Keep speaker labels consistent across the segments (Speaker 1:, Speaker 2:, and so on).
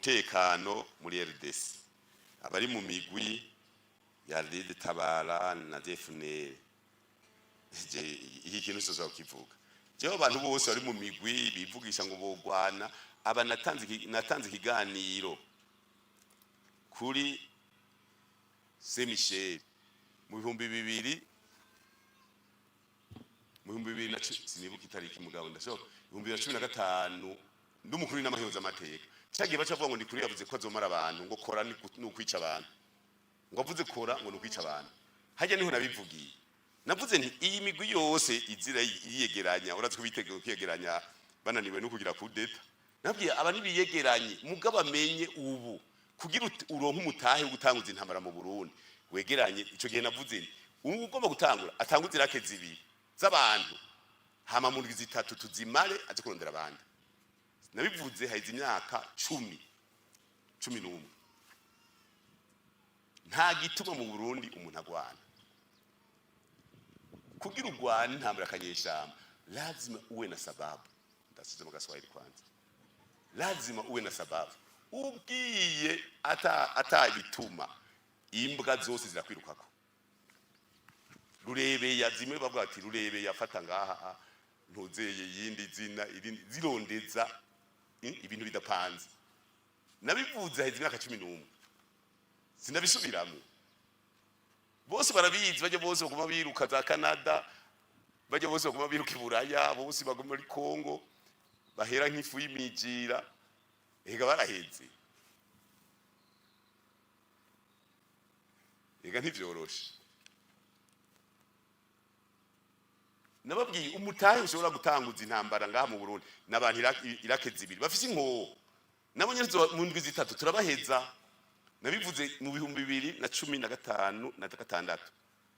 Speaker 1: Umutekano muri RDC, abari mu migwi ya RED Tabara na FNL, iki kintu cyose kivuga jewe, abantu bose bari mu migwi bivugisha ngo bogwana aba. Natanze ikiganiro kuri Saint Michel mu 2000 na sinibuka itariki, mugabo ndashobora, 2015, ndi umukuru w'inama amateka. Cyagiye baca bavuga ngo ndi kuri yavuze ko azomara abantu, ngo kora ni ukwica abantu, ngo avuze kora ngo ni ukwica abantu. Hajya niho nabivugiye, navuze nti iyi migwi yose izira yiyegeranya, urazi ko biteguye kwiyegeranya, bananiwe no kugira coup d'état. Nabwiye aba nibiyegeranye, mugabo amenye ubu kugira uronke umutahe wo gutanguza intambara mu Burundi wegeranye. Ico gihe navuze nti ubu ugomba gutangura atanguze irake zibiri z'abantu, hama mu ndwi 3 tuzimare, aze kurondera abandi. Nabivuze haize imyaka 10, 11. Nta gituma mu Burundi umuntu agwana. Kugira urwane intambara akanyeshamba, lazima uwe na sababu. Ndasize mu Gaswahili kwanza, lazima uwe na sababu. Ubwiye ata atagituma, imbwa zose zirakwirukako. Rurebeya zimwe bavuga ati rurebeya fata ngaha, ntuzeye yindi zina irindi zirondeza ibintu bidapanze. Nabivuze haheze imyaka 11, sinabisubiramo. Bose barabizi, bajya bose baguma biruka za Canada, bajya bose baguma biruka i Buraya, bose baguma muri Congo bahera nk'ifu y'imijira. Ega baraheze, ega ntivyoroshe. Nababwiye umutahe ushobora gutanguza intambara ngaha mu Burundi n'abantu irake zibiri bafise inkoho, nabo nyene mu ndwi 3 turabaheza. Nabivuze mu 2015 na 6,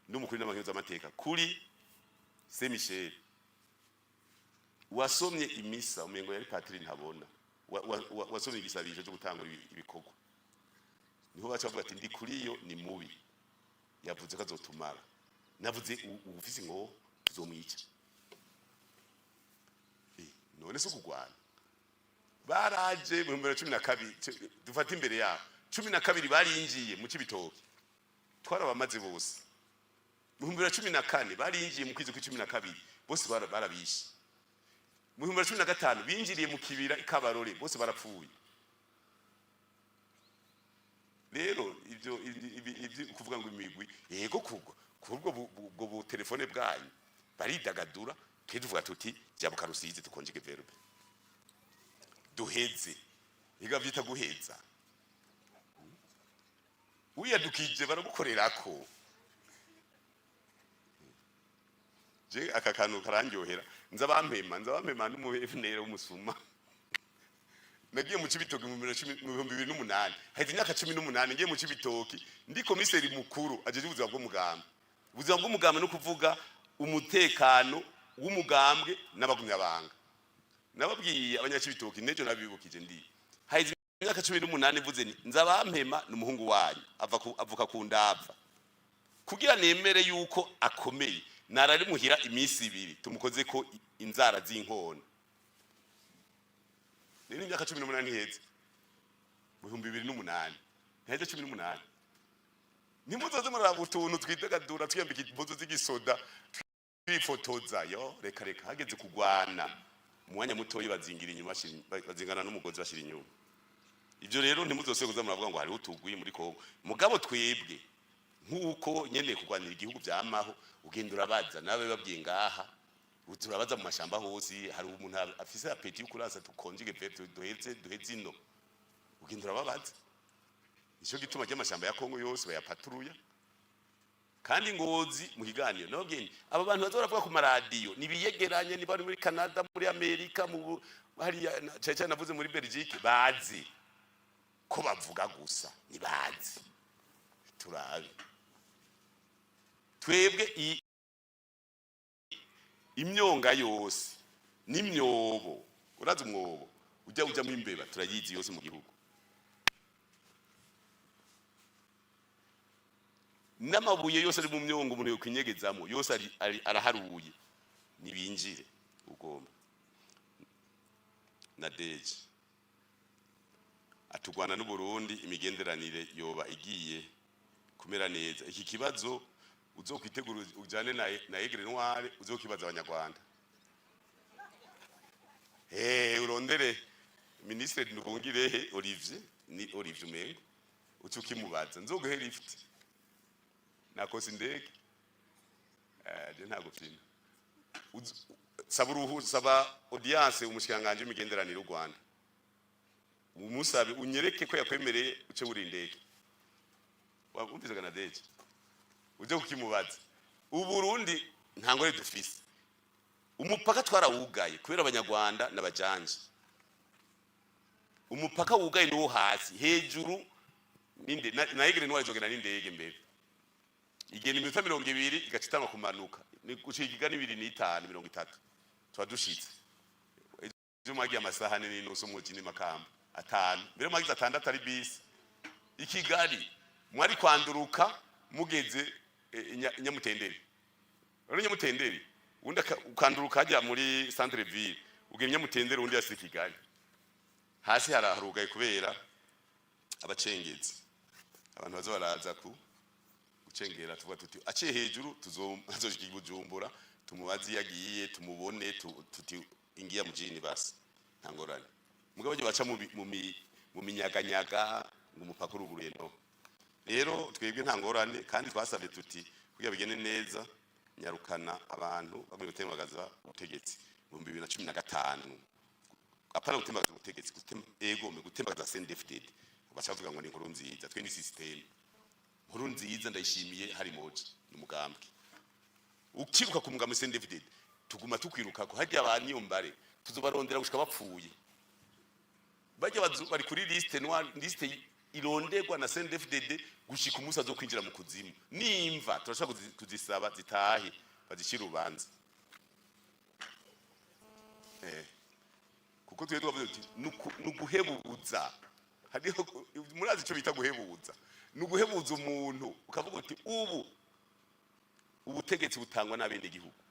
Speaker 1: ndi umukuru n'amateka kuri Saint Michel. Wasomye imisa, umengo yari patiri ntabona wasomye igisabisho cyo gutangura ibikorwa, niho baca bavuga ati ndi kuri yo ni mubi, yavuze ko azotumara. Navuze uwufise inkoho tuzomwica. None se ukugwana baraje mu 2012, dufate imbere yabo 12, barinjiye mu Cibitoke, twarabamaze bose. Mu 2014 barinjiye mu kwezi kw'icumi na kabiri, bose barabishe. Mu 2015 binjiriye mu kibira ikabarore, bose barapfuye. Rero ibyo kuvuga ngo imigwi, yego, kugwa kubwo ubwo bu telefone bwanyu baridagadura. Twe tuvuga tuti jabuka Rusizi, tukonjige verbe, duheze. Iga vyita guheza, wiyadukije baragukorerako. Je aka kantu karandyohera, nza bampema n'umuFNL w'umusuma. Nagiye mu Cibitoki mu 2008, haheze imyaka 18. Ngiye mu Cibitoki ndi komiseri mukuru ajeje ubuzima bw'umugambi. Ubuzima bw'umugambi no kuvuga umutekano w'umugambwe n'abagumyabanga. Nababwiye abanyacibitoki nejo nabibukije, ndi haheze imyaka 18 mvuze nti nzabampema n'umuhungu wanyu avuka ku ndava. Kugira nemere yuko akomeye, narari muhira iminsi 2, tumukoze ko inzara z'inkona. Rero imyaka 18 iheze mu 2008, ntiheze 18. Ntimuzoze muraba utuntu twidagadura, twiyambika impuzu z'igisoda, twifotoza yo. Reka reka, hageze kugwana mu mwanya mutoyi bazingira inyuma, bazingana n'umugozi bashira inyuma. Ibyo rero ntimuzose kuza muravuga ngo hariho utugwi muri Kongo. Mugabo twebwe nk'uko nyene kurwanira igihugu vyamaho, ugenda urabaza nawe babwiye ngaha, turabaza mu mashamba hose. Hari umuntu afise appétit yo kurasa tukonjige pe duheze ino, ugenda urababaza. Ico gituma ry'amashamba ya Kongo yose bayapaturuya. Kandi Ngozi mu kiganiro nababwiye nti aba bantu baza baravuga ku maradiyo nibiyegeranye, niba bari muri Canada, muri Amerika, mu hariya cyane cyane navuze muri Belgique, bazi ko bavuga gusa, nibazi turabe. Twebwe imyonga yose n'imyobo, urazi umwobo ujya ujyamo imbeba, turayizi yose mu gihugu, n'amabuye yose ari mu myongo umuntu yokwinyegezamo yose araharuye. Nibinjire ugomba na deje. Ati u Rwanda n'Uburundi imigenderanire yoba igiye kumera neza. Iki kibazo uzokwitegura ujane na Aigle Noir, uzokibaza abanyarwanda. Urondere ministre Nduhungirehe Olivier, ni Olivier umengo, uce ukimubaza. Nzoguhe lift, nakosa indege, je ntago vyina. Saba uruhu, saba audience umushikiranganji w'imigenderanire y'u Rwanda, umusabe unyereke ko yakwemereye uce wuri indege. Wumvise na deje uje kukimubaza. Uburundi nta ngore dufise, umupaka twarawugaye kubera abanyarwanda n'abajanje. Umupaka wugaye niwo hasi, hejuru ninde na Aigle Noir izogenda n'indege mbere igenda iminota 20, igaca itanga kumanuka ni gushika igana 25, 30 tuba dushitse. Ejo mwagiye amasaha 4.5 mu kindi Makamba 5, mbere mwagize 6 ari bisi. I Kigali mwari kwanduruka mugeze Nyamutenderi. Rero Nyamutenderi undi ukanduruka hajya muri centre ville ugenda Nyamutenderi, undi yashitse Kigali. Hasi haraharugaye kubera abacengezi, abantu baza baraza ku gucengera. Tuvuga tuti aciye hejuru tuzoshika i Bujumbura, tumubaze iyo agiye, tumubone, tuti ingia mjini, basi nta ngorane. Mugabo baje baca mu minyaganyaga ngo umupaka uruguruye, no rero twebwe nta ngorane. Kandi twasabye tuti kugira bigende neza, nyarukana abantu bagomba gutembagaza ubutegetsi mu 2015. Apana gutembagaza ubutegetsi, egome gutembagaza CNDD-FDD. Baca bavuga ngo ni inkuru nziza. Twe ni système nkuru nziza, ndayishimiye hari moja ni umugambwe ukiruka ku mugambi CNDD-FDD, tuguma tukwiruka ko hajya abaniyombare tuzobarondera gushika bapfuye. Bajya bari kuri liste noire, liste ironderwa na CNDD-FDD gushika umunsi azokwinjira mu kuzimu. Nimva turashaka kuzisaba zitahe, bazishira urubanza, kuko twe twavuze tuti nuguhebuza. Hariho, murazi icyo bita guhebuza? Ni uguhebuza umuntu ukavuga uti ubu ubutegetsi butangwa n'abene gihugu,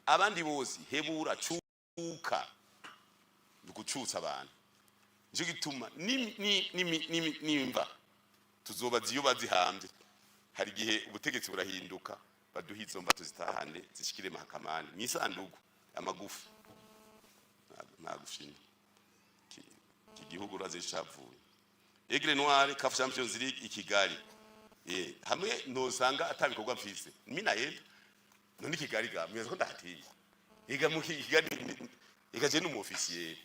Speaker 1: abandi bose hebura, cuka. Ni ugucutsa abantu. Nicyo gituma nimva tuzobaza iyo bazihambye. Hari igihe ubutegetsi burahinduka, baduha izo mva tuzitahane, zishikire mahakamani mwisandugu amagufa. Nta gushima iki gihugu urazi cavuye. Aigle Noir, CAF Champions League i Kigali, hamwe nosanga atabikorwa mfise mina yenda none i Kigali ga mweza ko ndahatinya. Ega mu Kigali, ega je n'umu officier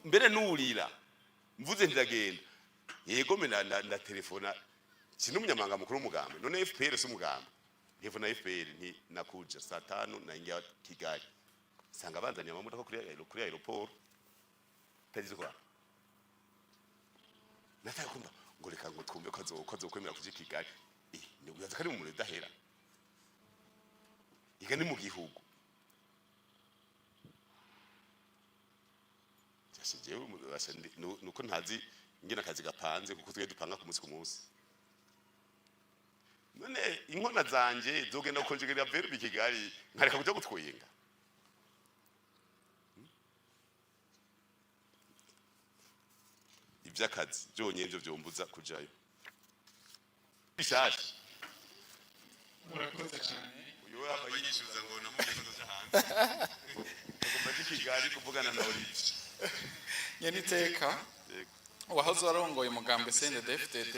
Speaker 1: mbere nurira mvuze ndagenda, yego me na telefona sino umunyamabanga mukuru w'umugambi. None FPR si umugambi? Telefona FPR nti nakuja saa 5 naingia Kigali, sanga banzaniye amamodoka kuri aéroport. Tagize kwa nataka kumva ngo reka ngo twumve ko azokwemera kuja i Kigali. Ni uyaza kari mu muriro udahera. Iga ni mu gihugu. Jashe jewe basha nuko ntazi ingene akazi gapanze, kuko twe dupanga ku munsi ku munsi. None inkona zanje zogenda gukonjegerera verbe i Kigali, nkareka kuja gutwenga? Ivy'akazi byonyine ivyo vyombuza kujayo bishasha.
Speaker 2: Murakoze cyane.
Speaker 1: Uyu we aba yishyuza ngo namubwiye ko nzoja hanze, agomba aje i Kigali kuvugana na Olivier.
Speaker 2: Nyeniteka.
Speaker 1: Yego.
Speaker 2: Uwahoze arongoye umugambwe CNDD-FDD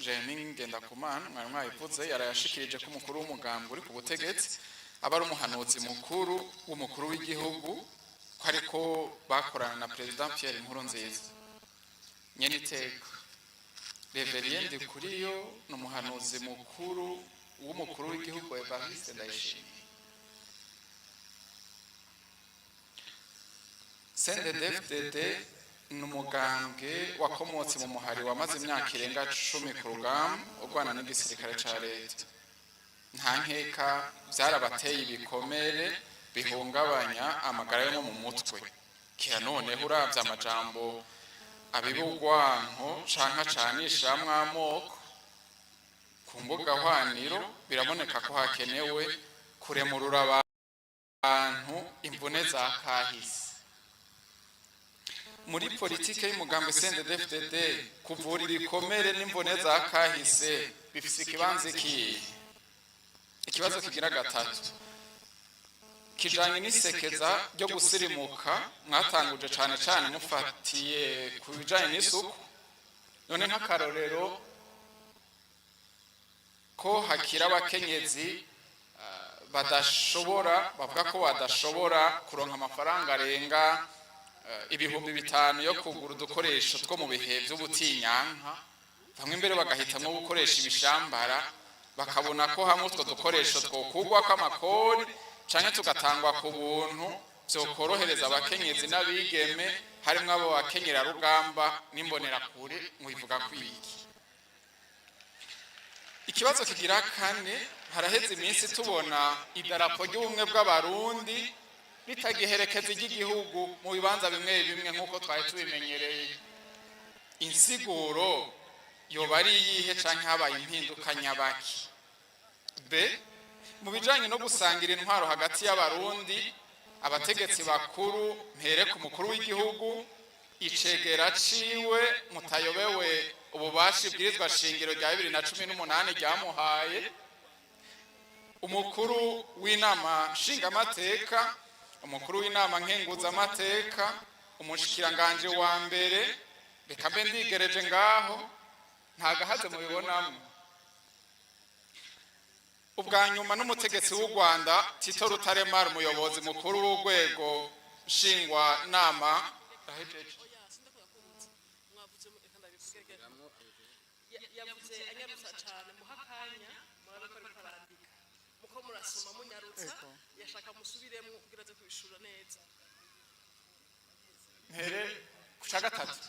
Speaker 2: Jeremy Ngendakumana, mwari mwabivuze, yarayashikirije ko umukuru w'umugambwe uri ku butegetsi aba ari umuhanuzi mukuru w'umukuru w'igihugu, ko ariko bakorana na President Pierre Nkurunziza. Nyeniteka Reverien Ndikuriyo ni umuhanuzi mukuru w'umukuru w'igihugu Evariste Ndayishimiye. CNDD-FDD ni umugambwe wakomotse mu muhari wamaze imyaka irenga 10 ku rugamba urwana n'igisirikare ca leta. Nta nkeka byarabateye ibikomere bihungabanya amagara yo mu mutwe. Kira noneho uravye amajambo abiba urwanko canke acanishamwo amoko ku mbuga hwaniro, biraboneka ko hakenewe kuremurura abantu imvune za kahise. Muri politike y'umugambi CNDD-FDD, kuvura ibikomere n'imvune za kahise bifise ikibanza ikihe? Ikibazo kigira gatatu kijanye n'isekeza ryo gusirimuka mwatanguje, cane cane mufatiye ku bijanye n'isuku. None nk'akarorero, ko hakira abakenyezi badashobora, bavuga ko badashobora kuronka amafaranga arenga 5000 yo kugura udukoresho two mu bihe by'ubutinyanka, bamwe mbere bagahitamwo gukoresha ibishambara, bakabona ko hamwe utwo dukoresho twokugwako amakori canke tugatangwa ku buntu vyokorohereza abakenyezi n'abigeme, harimwo abo bakenyerarugamba n'imbonerakure, mubivuga kwiki? Ikibazo kigira kane: haraheze iminsi tubona idarapo ry'ubumwe bw'Abarundi ritagiherekeza iry'igihugu mu bibanza bimwe bimwe nk'uko twari tubimenyereye. Insiguro yoba ari iyihe, canke habaye impinduka nyabaki? B, mu bijanye no gusangira intwaro hagati y'Abarundi, abategetsi bakuru, mpere ku mukuru w'igihugu, icegera ciwe mutayobewe ububasha ibwirizwa shingiro rya 2018 ryamuhaye, umukuru w'inama nshingamateka, umukuru w'inama nkenguzamateka, umushikiranganje wa mbere, reka mbe ndigereje ngaho, nta gahaze mubibonamo. Ubwa nyuma, n'umutegetsi w'u Rwanda Tito Rutaremara, umuyobozi mukuru w'urwego nshingwa nama.
Speaker 3: Oya, sindakunda kubuza mwavuze, reka ndabivuge. Yavuze anyarutsa cyane, muha akanya murabe ko ariko arandika, muko murasoma munyarutsa, yashaka musubiremo kugira aze kubishura neza.
Speaker 2: Mpere ku ca gatatu.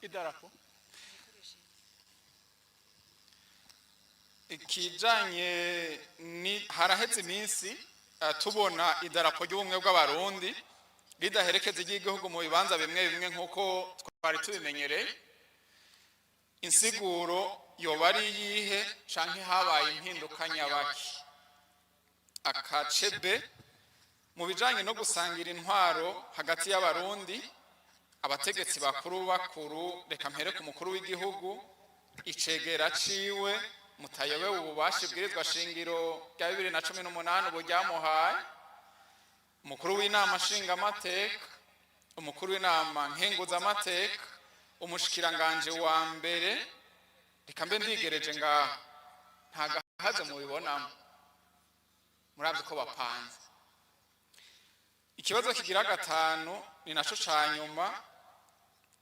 Speaker 2: Idarapo ikijanye ni haraheze iminsi tubona idarapo ry'ubumwe bw'Abarundi ridaherekeza iry'igihugu mu bibanza bimwe bimwe nk'uko twari tubimenyereye. Insiguro yoba ari iyihe, canke habaye impinduka nyabaki? Akace B, mu bijanye no gusangira intwaro hagati y'Abarundi, abategetsi bakuru bakuru, reka mpere ku mukuru w'igihugu, icegera ciwe mutayobewe ububasha ibwirizwa shingiro rya 2018 ubu ryamuhaye, umukuru w'inama nshingamateka, umukuru w'inama nkenguzamateka, umushikiranganje wa mbere, reka mbe ndigereje ngaho, nta gahaze mubibonamo muravye ko bapanze. Ikibazo kigira gatanu, ni naco ca nyuma,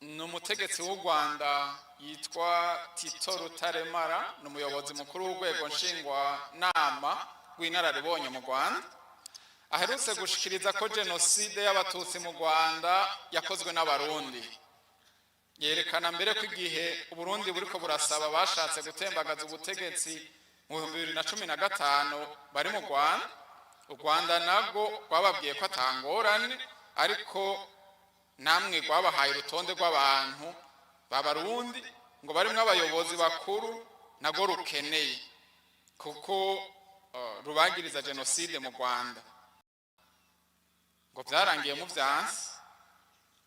Speaker 2: ni umutegetsi w'u Rwanda yitwa Tito Rutaremara, ni umuyobozi mukuru w'urwego nshingwanama rw'inararibonye mu Rwanda, aherutse gushikiriza ko jenoside y'Abatutsi mu Rwanda yakozwe n'Abarundi. Yerekana mbere ko igihe Uburundi buriko burasaba bashatse gutembagaza ubutegetsi mu 2015 bari mu Rwanda, u Rwanda nabwo rwababwiye ko atangorane, ariko namwe rwabahaye urutonde rw'abantu b'Abarundi ngo barimwo abayobozi bakuru nabwo rukeneye kuko rubagiriza jenoside mu Rwanda, ngo byarangiye mu vyansi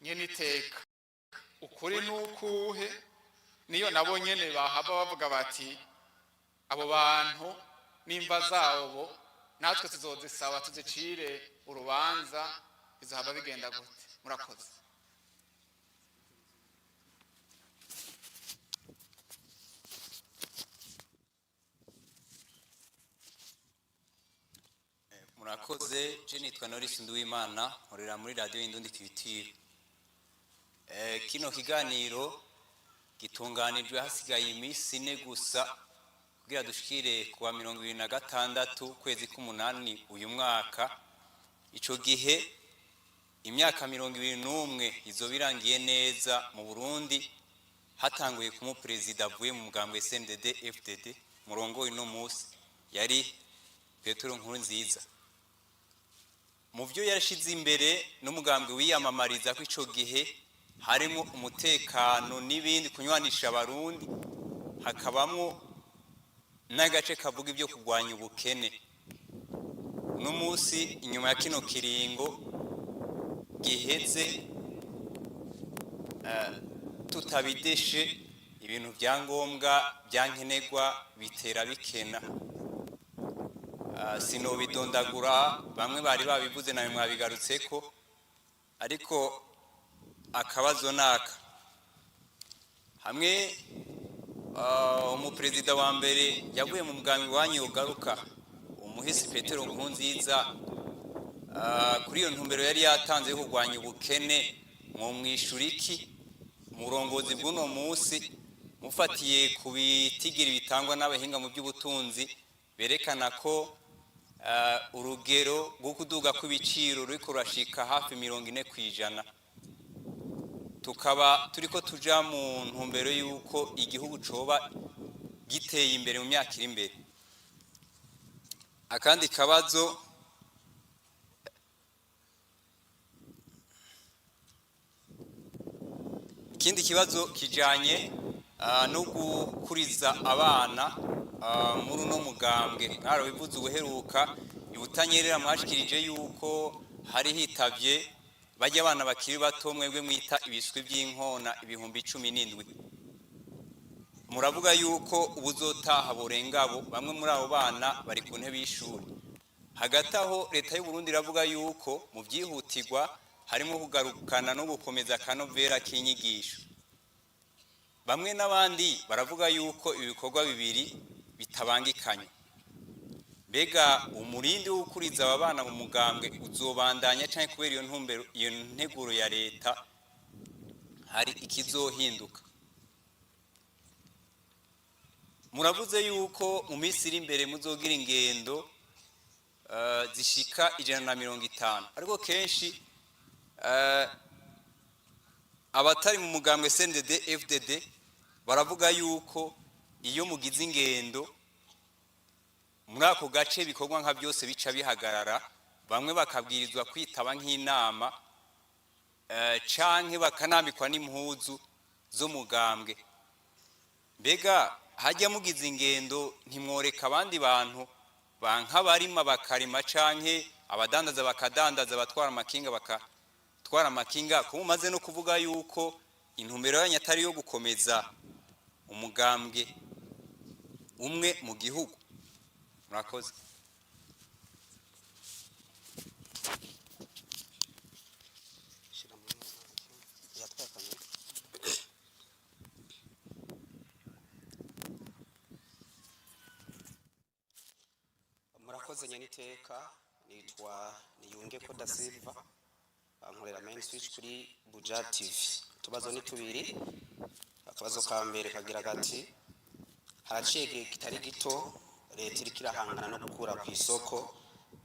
Speaker 2: nyene iteka. Ukuri nukuhe? Niyo nabo nyene bahava bavuga bati abo bantu n'imva zabo natwe tuzozisaba tuzicire urubanza, bizohava bigenda gute? Murakoze.
Speaker 4: Murakoze. Je nitwa Norris Nduwimana, nkorera muri radiyo Indundi Culture. Kino kiganiro gitunganijwe hasigaye iminsi 4 gusa kugira dushikire kuwa 26 kwezi k'umunani uyu mwaka. Ico gihe imyaka 21 izoba irangiye neza mu Burundi hatanguye kumu perezida avuye mu mugambwe CNDD FDD murongoye uno munsi, yari Petero Nkurunziza. Mu byo yashize imbere n'umugambwe wiyamamariza ko ico gihe Harimo umutekano n'ibindi, kunywanisha Abarundi, hakabamo n'agace kavuga ibyo kurwanya ubukene. Uno munsi, inyuma ya kino kiringo giheze, tutabideshe, ibintu bya ngombwa byankenerwa bitera bikena. Sinobidondagura, bamwe bari babivuze, nawe mwabigarutseko, ariko akabazo naka hamwe umuperezida wa mbere yavuye mu mugambi wanyu ugaruka, umuhisi Petero Nkurunziza, kuri iyo ntumbero yari yatanze yo kurwanya ubukene, mwomwishura iki umurongozi bw'uno munsi, mufatiye ku bitigiri bitangwa n'abahinga mu by'ubutunzi berekana ko urugero rwo kuduga kw'ibiciro ruriko rurashika hafi 40%, tukaba turiko tuja mu ntumbero y'uko igihugu coba giteye imbere mu myaka iri imbere? Akandi kabazo, ikindi kibazo kijanye no gukuriza abana muri uno mugambwe. Mwarabivuze ubuheruka ibutanyerera, mwashikirije yuko hari hitavye bajya abana bakiri bato mwebwe mwita ibiswi by'inkona 17,000. Muravuga yuko ubuzotaha burenga abo. Bamwe muri abo bana bari ku ntebe y'ishuri. Hagati aho, leta y'u Burundi iravuga yuko mu byihutirwa harimo kugarukana no gukomeza akanovera k'inyigisho. Bamwe n'abandi baravuga yuko ibikorwa bibiri bitabangikanye. Mbega umurindi wo gukuriza aba bana mu mugambwe uzobandanya, canke kubera iyo ntumbero, iyo nteguro ya leta, hari ikizohinduka? Muravuze yuko mu minsi iri imbere muzogira ingendo zishika 150, ariko kenshi abatari mu mugambwe CNDD FDD baravuga yuko iyo mugize ingendo muri ako gace, bikorwa nka byose bica bihagarara, bamwe bakabwirizwa kwitaba nk'inama canke bakanambikwa n'impuzu z'umugambwe. Mbega hajya mugize ingendo, ntimworeka abandi bantu banka bakarima, canke abadandaza bakadandaza, abatwara amakinga bakatwara amakinga, ko mumaze no kuvuga yuko intumbero yanyu atari iyo gukomeza umugambwe umwe mu gihugu? Murakoze.
Speaker 5: Murakoze nyaniteka. Nitwa Niyunge ko da Silva, nkorera Main Switch kuri Buja TV. Utubazo ni tubiri. Akabazo ka mbere kagira gati: haraciye igihe kitari gito leta iriko irahangana no gukura ku isoko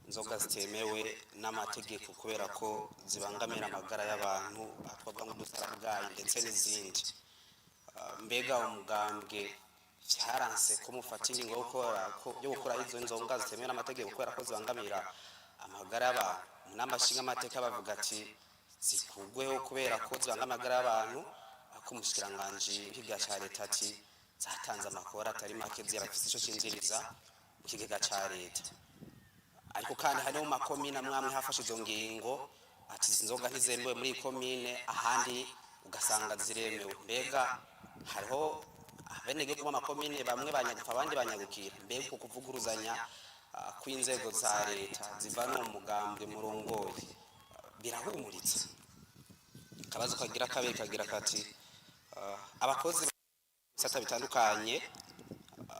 Speaker 5: inzoga zitemewe n'amategeko kubera ko zibangamira amagara y'abantu, twavuga nk'udusarabwayi ndetse n'izindi. Mbega umugambwe vyaranse ko mufata ingingo yo gukora izo nzoga zitemewe n'amategeko kubera ko zibangamira amagara y'abantu? Mu nama nshingamateka bavuga ati zikugweho kubera ko zibangamira amagara y'abantu, ariko umushikiranganji w'ikigega ca leta ati zatanze amakora atari make, zirafise ico cinjiriza mu kigega ca leta. Ariko kandi hariho mu makomine amwe amwe hafashe izo ngingo ati izi nzoga ntizemewe muri iyi komine, ahandi ugasanga ziremewe. Mbega hariho abenegihugu b'amakomine bamwe banyagupfa, abandi banyagukira? Mbega uko kuvuguruzanya kw'inzego za leta ziva no mu mugambwe murongoye birahumuritse? Akabazo kagira kabiri kagira kati: abakozi bisata bitandukanye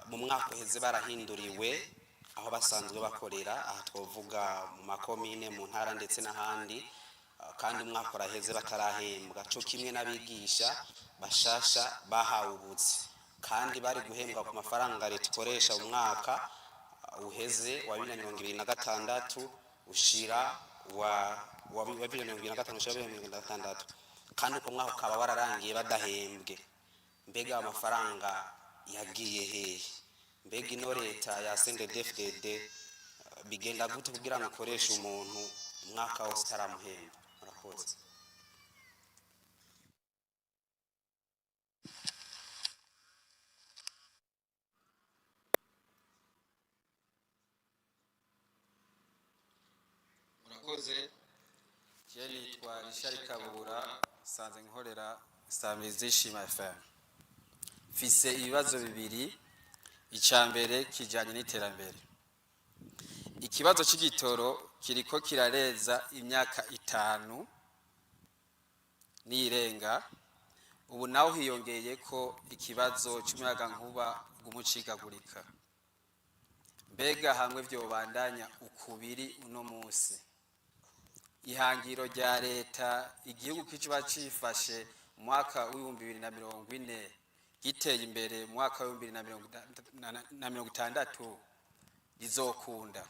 Speaker 5: mu mwaka uheze barahinduriwe aho basanzwe bakorera, aha twavuga mu makomine, mu ntara ndetse n'ahandi, kandi umwaka uraheze batarahembwa, co kimwe n'abigisha bashasha bahawe ubuzi kandi bari guhembwa ku mafaranga leta ikoresha umwaka uheze wa 2026 ushira wa 2025 ushira 2026, kandi uko mwaka ukaba wararangiye badahembwe. Mbega ayo mafaranga yagiye hehe? Mbega ino leta ya CNDD-FDD bigenda gute kugira ngo ikoreshe umuntu umwaka wose itaramuhemba? Murakoze.
Speaker 6: Murakoze. Je nitwa Richard Kabura, sanze nkorera Samizi Shima FM. Mfise ibibazo bibiri. Icya mbere kijanye n'iterambere. Ikibazo c'igitoro kiriko kirareza imyaka 5 n'irenga. Ubu naho hiyongeye ko ikibazo c'umuyagankuba gumucikagurika. Mbega hamwe vyobandanya ukubiri uno musi, ihangiro rya leta igihugu kiba cifashe mu mwaka w'2040 giteye imbere mu mwaka w'2060 rizokunda?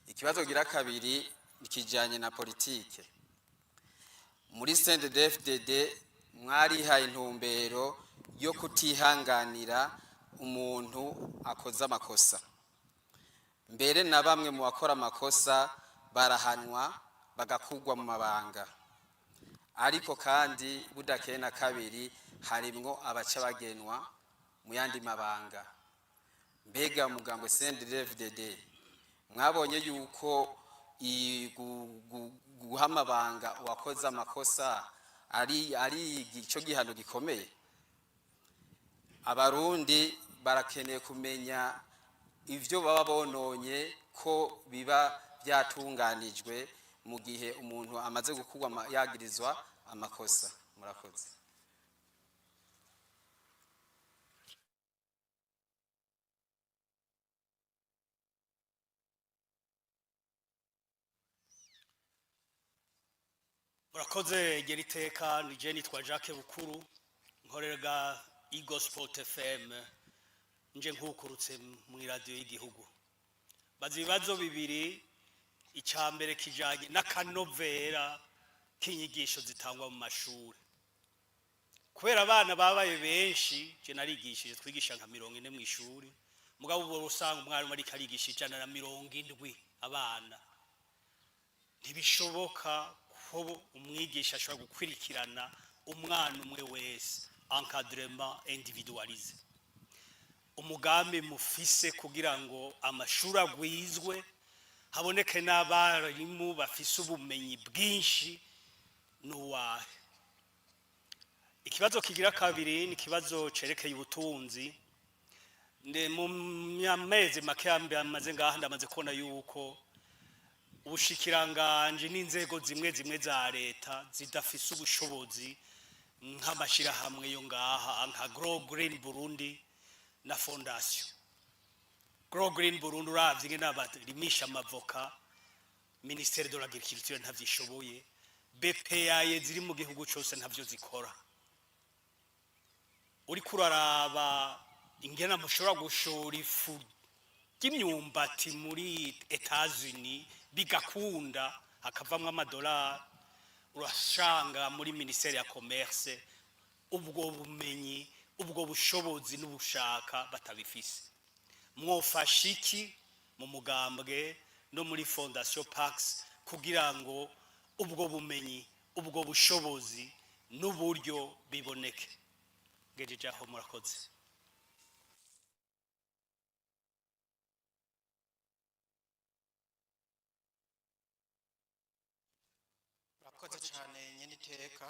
Speaker 6: Ikibazo gira kabiri kijanye na politike. Muri CNDD-FDD mwarihaye intumbero yo kutihanganira umuntu akoze amakosa, mbere na bamwe mu bakora amakosa barahanwa bagakugwa mu mabanga. Ariko kandi budakeye na kabiri harimwo abaca bagenwa mu yandi mabanga. Mbega mugambwe CNDD-FDD mwabonye yuko guha amabanga uwakoze amakosa ari ico gihano gikomeye? Abarundi barakeneye kumenya ivyo baba bononye ko biba byatunganijwe mu gihe umuntu amaze gukurwa yagirizwa amakosa. Murakoze.
Speaker 7: Murakoze. Gera iteka ni je nitwa Jacques Bukuru, nkorera Eagle FM, nje nkukurutse mu iradiyo y'igihugu. Baza ibibazo bibiri. Icya mbere kijanye n'akanovera k'inyigisho zitangwa mu mashuri, kubera abana babaye benshi. Je narigishije, twigisha nka 40 mu ishuri, mugabo ubu usanga umwarimu ariko arigisha 170 abana. Ntibishoboka ko umwigisha ashobora gukurikirana umwana umwe wese, encadrement individualisé. Umugambi mufise kugira ngo amashuri agwizwe, haboneke n'abarimu bafise ubumenyi bwinshi, n'uwahe? Ikibazo kigira kabiri ni ikibazo cerekeye ubutunzi. Mu mezi make amaze ngaha, ndamaze kubona yuko ubushikiranganje n'inzego zimwe zimwe za leta zidafise ubushobozi nk'amashirahamwe yo ngaha, nka Grow Green Burundi na Fondation Grow Green Burundi. Uravye ingene barimisha amavoka, ministère de l'Agriculture ntavyishoboye, BPA ziri mu gihugu cose ntavyo zikora. Uriko uraraba ingene mushobora gushora ifu ry'imyumbati muri Etats-Unis bigakunda, hakavamwo amadolari, urashanga muri ministère ya commerce ubwo bumenyi, ubwo bushobozi n'ubushaka batabifise. Mwofasha iki mu mugambwe no muri Fondation Pax kugira ngo ubwo bumenyi, ubwo bushobozi n'uburyo biboneke? Ngejeje aho, murakoze.
Speaker 8: Murakoze cyane nyine iteka.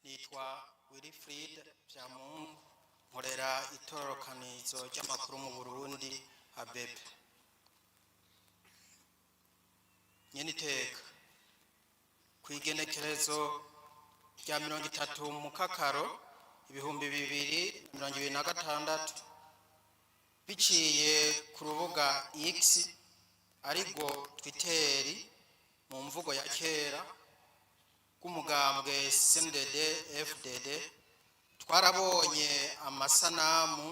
Speaker 8: Nitwa Wilfried Byamungu, nkorera itororokanizo ry'amakuru mu Burundi, ABP. Nyine iteka, ku igenekerezo rya 30 Mukakaro 2026, biciye ku rubuga X, ariko Twitter mu mvugo ya kera, rw'umugambwe CNDD FDD, twarabonye amasanamu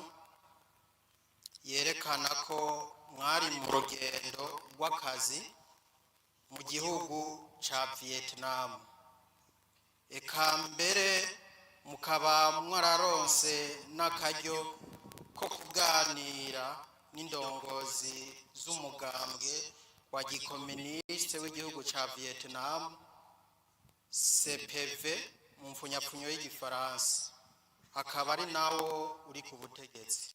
Speaker 8: yerekana ko mwari mu rugendo rw'akazi mu gihugu ca Vietnam, eka mbere mukaba mwararonse n'akaryo ko kuganira n'indongozi z'umugambwe wa gikoministe w'igihugu ca Vietnam, CPV mu mfunyapfunyo y'igifaransa, akaba ari nawo uri ku butegetsi.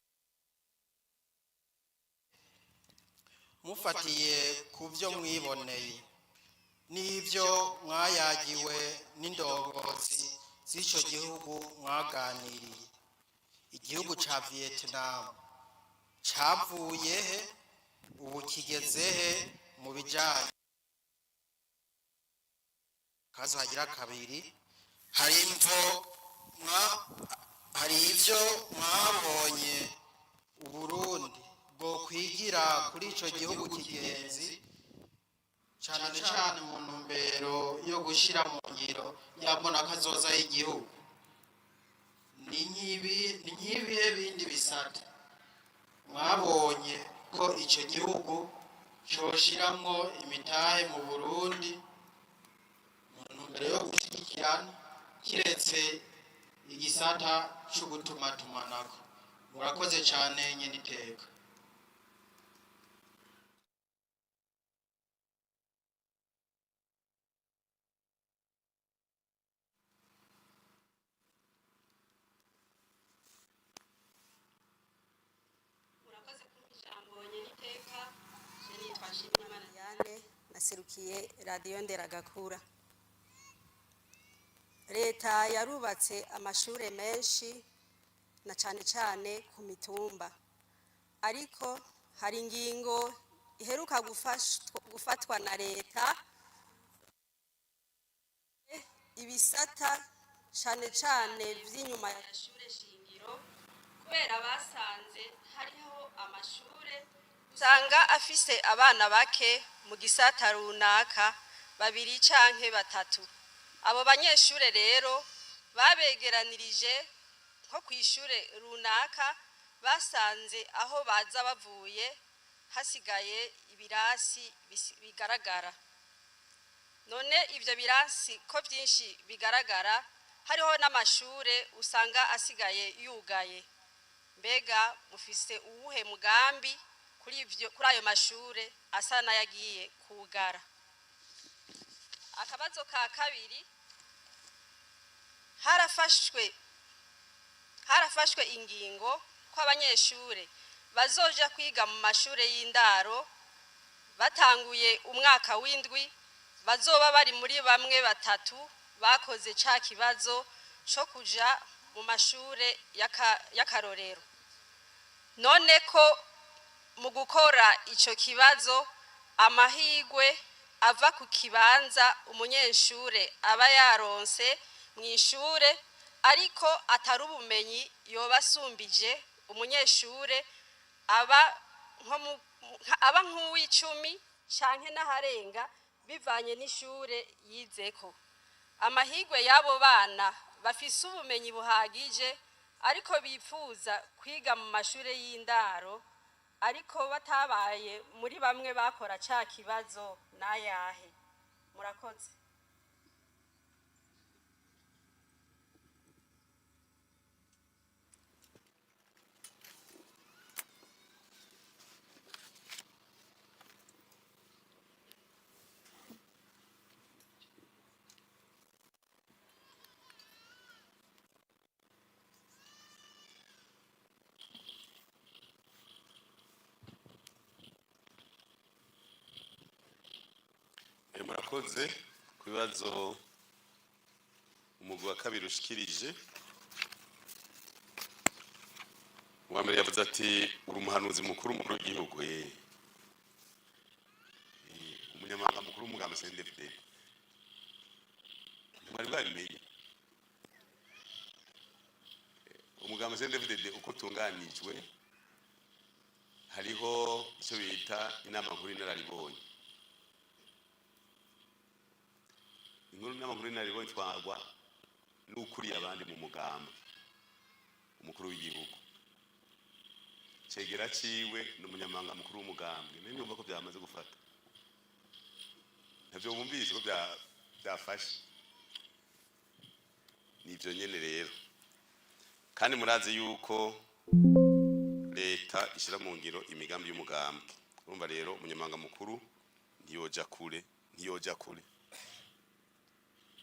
Speaker 8: Mufatiye ku byo mwiboneye n'ibyo mwayagiwe n'indongozi z'icyo gihugu mwaganiriye, igihugu ca Vietnam cavuye he, ubu kigeze he mu bijanye? Kazo hagira kabiri: hari imvo mwa hari ivyo mwabonye Uburundi bwo kwigira kuri ico gihugu kigenzi, cane cane mu ntumbero yo gushira mu ngiro yambona kazoza y'igihugu? Ni nk'ibihe bindi bisata mwabonye ko ico gihugu coshiramwo imitahe mu Burundi mu ntumbero yo gushigikirana, kiretse igisata c'ugutumatumanako? Murakoze cane, nyene iteka.
Speaker 9: Murakoze kumpa ijambo, nyeniteka. Je nitwa Nshimiyimana Diane, naserukiye Radiyo Nderagakura. Leta yarubatse amashure menshi, na cane cane ku mitumba, ariko hari ingingo iheruka gufatwa na leta, ibisata cane cane vy'inyuma ya shure shingiro, kubera basanze hariho amashure usanga afise abana bake mu gisata runaka, babiri canke batatu. Abo banyeshure rero babegeranirije nko kw'ishure runaka, basanze aho baza bavuye hasigaye ibirasi bigaragara. None ivyo birasi ko vyinshi bigaragara, hariho n'amashure usanga asigaye yugaye, mbega mufise uwuhe mugambi kuri ivyo, kuri ayo mashure asa n'ayagiye kugara? Akabazo ka kabiri: harafashwe ingingo ko abanyeshure bazoja kwiga mu mashure y'indaro batanguye umwaka w'indwi bazoba bari muri bamwe batatu bakoze ca kibazo co kuja mu mashure y'akarorero. None ko mu gukora ico kibazo amahigwe ava ku kibanza umunyeshure aba yaronse mw'ishure, ariko atari ubumenyi yoba asumbije umunyeshure aba nk'uw'icumi canke n'aharenga, bivanye n'ishure yizeko, amahigwe y'abo bana bafise ubumenyi buhagije ariko bipfuza kwiga mu mashure y'indaro, ariko batabaye muri bamwe bakora ca kibazo, n'ayahe? Murakoze.
Speaker 1: Murakoze ku bibazo umugwi wa kabiri ushikirije. Uwa mbere yavuze ati: "Uri umuhanuzi mukuru, umukuru w'igihugu." Umunyamabanga mukuru w'umugambi CNDD-FDD, ntimwari bwabimenye? Umugambi CNDD-FDD uko utunganijwe, hariho icyo bita inama nkuru y'inararibonye. Inama nkuru y'inararibonye itwarwa n'ukuriye abandi mu mugambi, umukuru w'igihugu. Cegera ciwe ni umunyamabanga mukuru w'umugambi. None yumva ko byamaze gufata, ntavyo bumvise ko byafashe? Nivyo nyene rero. Kandi murazi yuko leta ishyira mu ngiro imigambi y'umugambwe. Urumva rero, umunyamabanga mukuru ntiyoja kure, ntiyoja kure.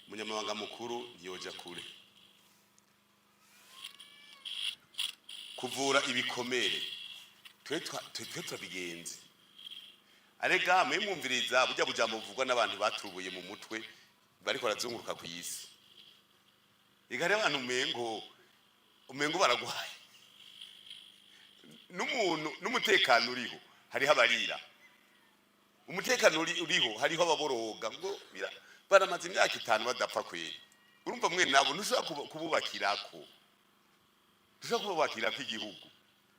Speaker 1: Umunyamabanga mukuru ntiyoja kure kuvura ibikomere. Twe turabigenze. Arega mwe mwumviriza burya bujambo buvugwa n'abantu baturubuye mu mutwe, bariko barazunguruka ku isi. Ega hariho abantu umengo baragwaye n'umuntu. N'umutekano uriho, hariho abarira. Umutekano uriho, hariho ababoroga ngo baramaze imyaka 5 badapfa kwera. Urumva mwe nabo ntushobora kububakirako, ntushobora kububakirako igihugu.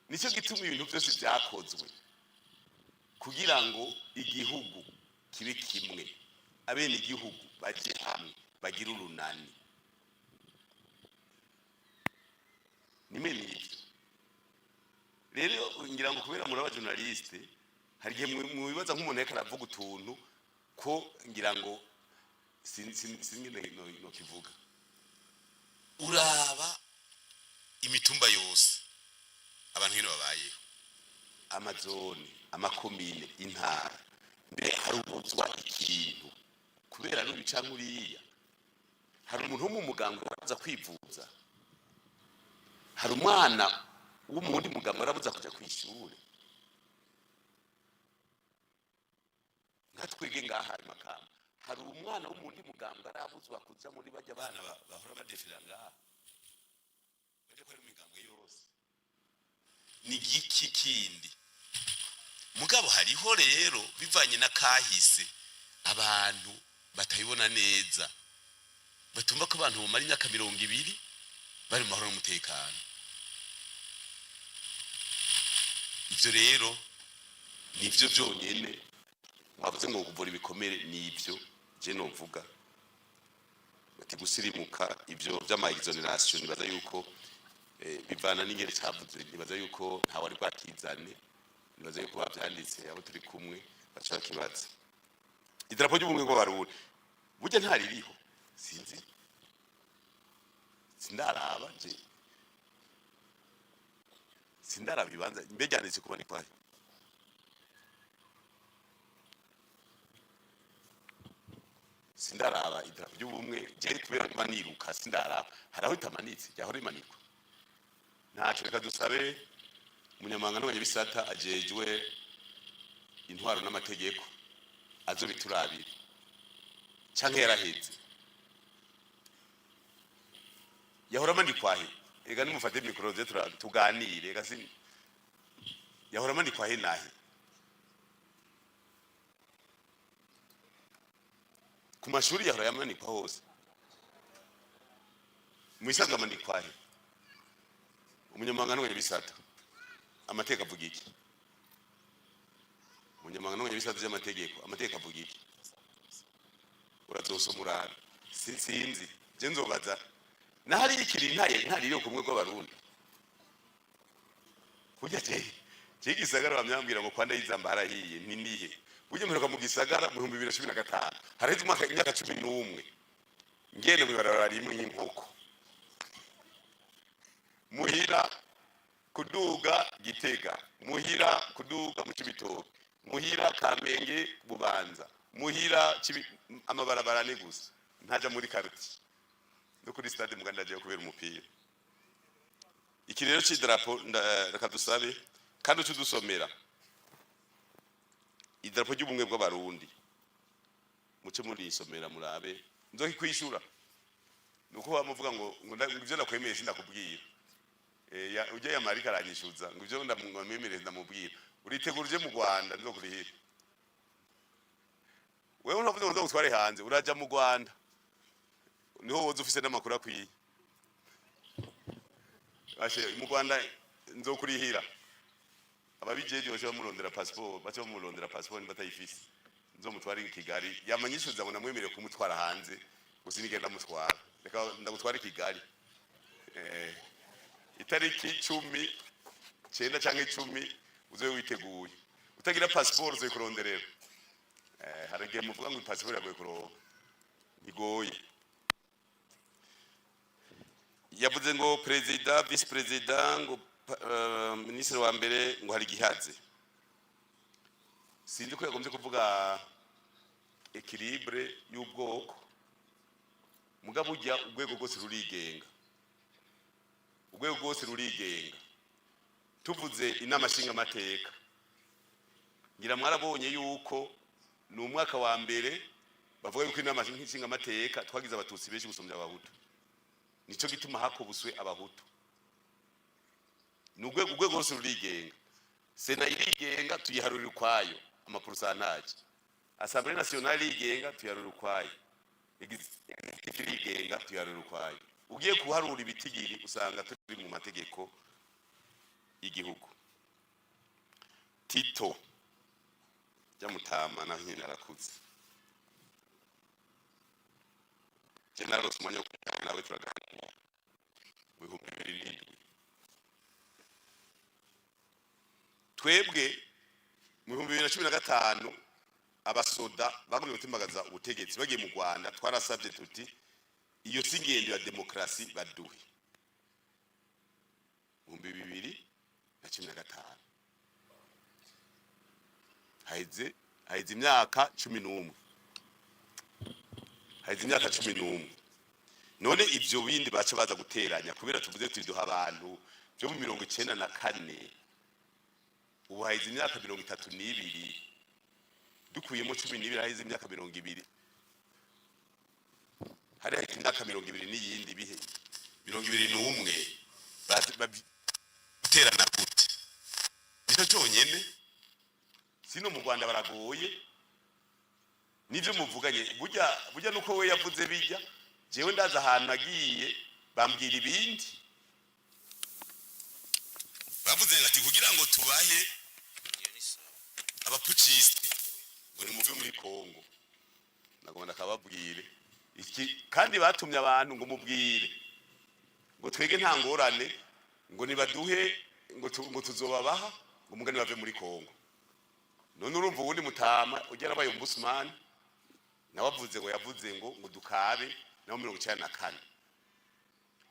Speaker 1: Nicyo gituma ibintu byose byakozwe kugira ngo igihugu kibe kimwe, abene igihugu baje hamwe, bagire urunani. Nimwe n'ibyo rero, ngira ngo kubera muri aba journaliste, hari igihe mwibaza nk'umuntu ariko aravuga utuntu ko ngira ngo singene no kivuga. Uraba imitumba yose, abantu hino babayeho, amazone, amakomine, intara, mbere harubuzwa ikintu kubera n'uyu canke uriya. Hari umuntu wo mu muganga araza kwivuza, hari umwana wo mu wundi muganga arabuza kuja kw'ishure. Nka twebwe ngaha i Makamba, hari umwana wo mu wundi muganga arabuzwa kuja muri barya bana bahora badefira ngaha, baje ko ari imigambwe yose. Ni igiki kindi? Mugabo hariho rero, bivanye na kahise, abantu batabibona neza, batumva ko abantu bamara imyaka 20 bari mu mahoro n'umutekano. Ivyo rero nivyo byonyene mwavuze ngo kuvura ibikomere, nivyo je novuga bati gusirimuka. Ivyo vy'ama exonération, nibaza yuko bivana n'ingene cavuze. Nibaza yuko ntawe ari bwakizane, nibaza yuko bavyanditse, abo turi kumwe baca bakibaza. Idarapo ry'ubumwe bw'Abarundi burya ntaririho, sinzi, sindaraba je, sindaraba ibibanza. Mbe ryanditse kuba ni kwahe? Sindaraba idarapo ry'ubumwe je, kubera kuba niruka sindaraba. Hari aho itamanitse, ryahora rimanikwa. Ntaco, reka dusabe umunyamabanga n'abanyabisata ajejwe intwaro n'amategeko azobiturabire, canke yaraheze. Yahora amanikwa he? Ega nimufate mikoro ze tuganire. Ega si yahora amanikwa he nahe? Ku mashuri yahora yamanikwa hose, mu isanzwe amanikwa he? Umunyamabanga n'abanyabisata, amategeko avuga iki? Umunyamabanga n'abanyabisata by'amategeko, amategeko avuga iki? Urazosoma urabe. Sinzi je, nzobaza nahari ikiri ntaye ntari yo kumwe rw'Abarundi. Burya je gisagara bamyambwira ngo kwanda yizamba harahiye ni nihe? Burya mperuka mu gisagara mu 2015, haraheze umwaka, imyaka 11 ngende mw'ibarabara rimwe y'inkoko muhira kuduga Gitega, muhira kuduga mu Cibitoke, muhira Kamenge, Bubanza, muhira amabarabara ane gusa, ntaja muri quartier no kuri stade muganda ndagiye kubera umupira. Iki rero c'idarapo, reka dusabe kandi uce udusomera idarapo ry'ubumwe bw'Abarundi, muce murisomera murabe. Nzokikwishura nuko bamuvuga ngo ivyo nakwemeye sindakubwira. Ujya yamarika aranyishuza ngo ivyo ndamwemereye ndamubwira. Uritegura uje mu Rwanda, nzokurihira wewe. Uravuze ngo nzogutware hanze, uraja mu Rwanda niho woza ufise n'amakuru akwiye. Ashe mu Rwanda nzokurihira. Ababijeje bace bamurondera passport, bace bamurondera passport nimba atayifise, nzomutware i Kigali. Yamanyishuza ngo namwemereye kumutwara hanze gusa nigenda ndamutwara. Reka ndagutwara i Kigali itariki 19 canke 10, uzobe witeguye. Utagira passport uzoyikuronderera. Hari igihe muvuga ngo passport iragoye kuronka, igoye. Yavuze ngo perezida, vice perezida, ngo minisitiri wa mbere, ngo hari igihaze. Sinzi ko yagombye kuvuga équilibre y'ubwoko. Mugabo ujya urwego rwose rurigenga, urwego rwose rurigenga. Tuvuze inama nshingamateka, Ngira mwarabonye yuko ni umwaka wa mbere bavuga yuko inama nshingamateka twagize Abatutsi benshi gusumbya Abahutu. Nico gituma hakubuswe Abahutu. Ni urwego rwose rurigenga. Sena irigenga, tuyiharurira ukwayo ama pourcentage. Assemblée nationale irigenga, tuyiharurira ukwayo. Executive irigenga, tuyiharurira ukwayo. Ugiye kuharura ibitigiri, usanga turi mu mategeko y'igihugu. Tito Jamutama naho nyine arakuze. Je narose umwanya wo kuganira nawe, turaganira mu 2007. Twebwe mu 2015, abasoda bagumye gutembagaza ubutegetsi bagiye mu Rwanda, twarasabye tuti: "Iyo si ingendo ya demokarasi, baduhe." 2015, haheze imyaka 11, haheze imyaka 11. None ibyo bindi baca baza guteranya kubera tuvuze tuduha abantu byo mu 94. Ubu haheze imyaka 32, dukuyemo 12, haheze imyaka 20, hari haheze imyaka 20 n'iyindi bihe 21. Guterana gute? Nicyo cyonyene. Sino mu Rwanda baragoye nivyo muvuganye. Burya burya nuko we yavuze bijya, jewe ndaza ahantu nagiye bambwira ibindi. Bavuze ati kugira ngo tubahe aba putschistes ngo nimuve muri Kongo. Nagomba ndakababwire iki kandi batumye abantu ngo mubwire ngo twege nta ngorane, ngo nibaduhe, ngo tuzobabaha, ngo mugani bave muri Kongo. None urumva uwundi mutama ugera abaye ombudsman nawe avuze ngo yavuze ngo dukabe naho 94.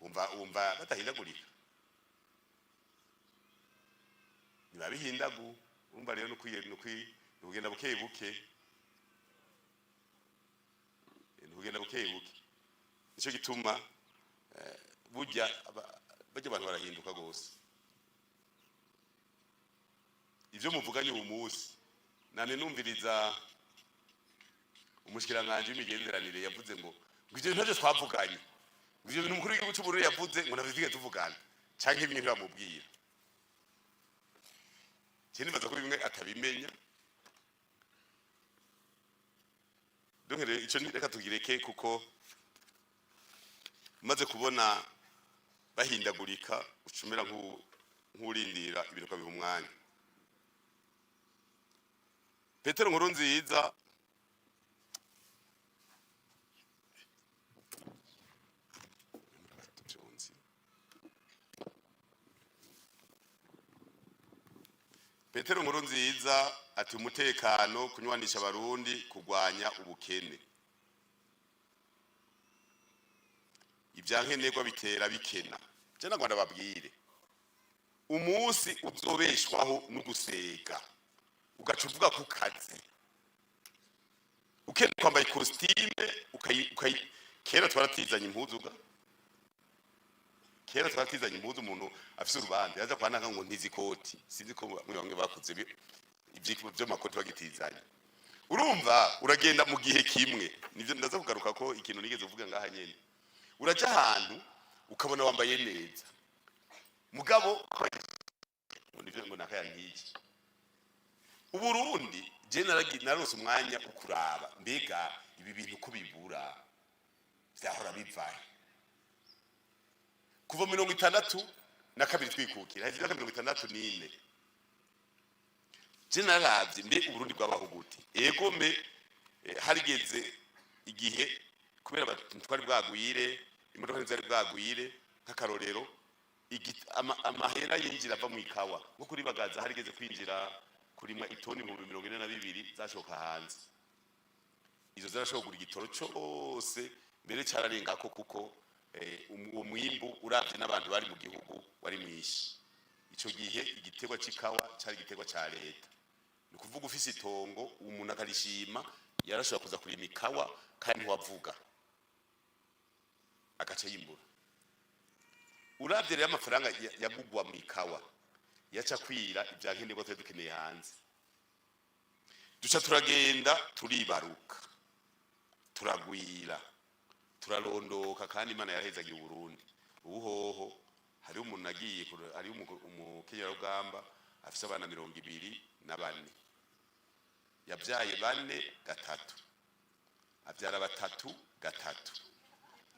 Speaker 1: Wumva badahindagurika, ntibabihindagu. Urumva rero nukugenda buke buke, nukugenda buke buke. Nico gituma burya burya abantu barahinduka gose. Ivyo muvuganye uyu munsi, nane numviriza umushikiranganji w'imigenderanire yavuze ngo ivyo ntavyo twavuganye, ngo ivyo bintu umukuru w'igihugu c'Uburundi yavuze ngo ntavyo twigeze tuvugana, canke bimwe ntibamubwira. Je nibaza ko bimwe atabimenya. Donc rero ico reka tugireke, kuko maze kubona bahindagurika, ucumera nk'urindira ibintu ukabiha umwanya. Petero Nkurunziza Petero Nkurunziza ati umutekano, kunywanisha Abarundi, kurwanya ubukene, ibyankenerwa bitera bikena. Je nagwanda babwire, umunsi uzobeshwaho no gusega, ugaca uvuga ku kazi, ukeneye kwambaye ikositime ukayi. Kera twaratizanye impuzu ga, kera twaratizanye impuzu. Umuntu afise urubanza yaza kwa naka ngo ntizi ikoti. Sinzi ko bamwe bamwe bakuze vy'amakoti bagitizanye. Urumva uragenda mu gihe kimwe, nivyo ndaza kugaruka ko ikintu nigeze kuvuga ngaha nyene. Uraja ahantu ukabona wambaye neza, mugabo ngo nivyo ngo nakaya nk'iki. Uburundi je narose umwanya wo kuraba mbega ibi bintu ko bibura vyahora bivahe. Kuva 62 twikukira, haheze imyaka 64. Je naravye mbe Uburundi bwabaho gute. Ego mbe harigeze igihe kubera twari bwagwire, imodoka ntizari bwagwire. Nk'akarorero, amahera yinjira ava mu ikawa, nko kuri Bagaza harigeze kwinjira kurima itoni 42.000 zashoka hanze. Izo zarashobora kugura igitoro cose, mbere cararengako, kuko uwo mwimbu uravye n'abantu bari mu gihugu wari mwinshi. Ico gihe igiterwa c'ikawa cari igiterwa ca leta. Ni ukuvuga ufise itongo, umuntu akarishima, yarashobora kuza kurima ikawa kandi ntiwavuga, agaca yimbura. Uravye rero amafaranga yagugwa mu ikawa yaca kwira ivya nkenerwa twari dukeneye hanze. Duca turagenda, turibaruka, turagwira, turarondoka, kandi Imana yarahezagiye Uburundi. Ubu hoho hariho umuntu agiye, hariho umukenyerarugamba afise abana 24, yabyaye bane gatatu, abyara batatu gatatu,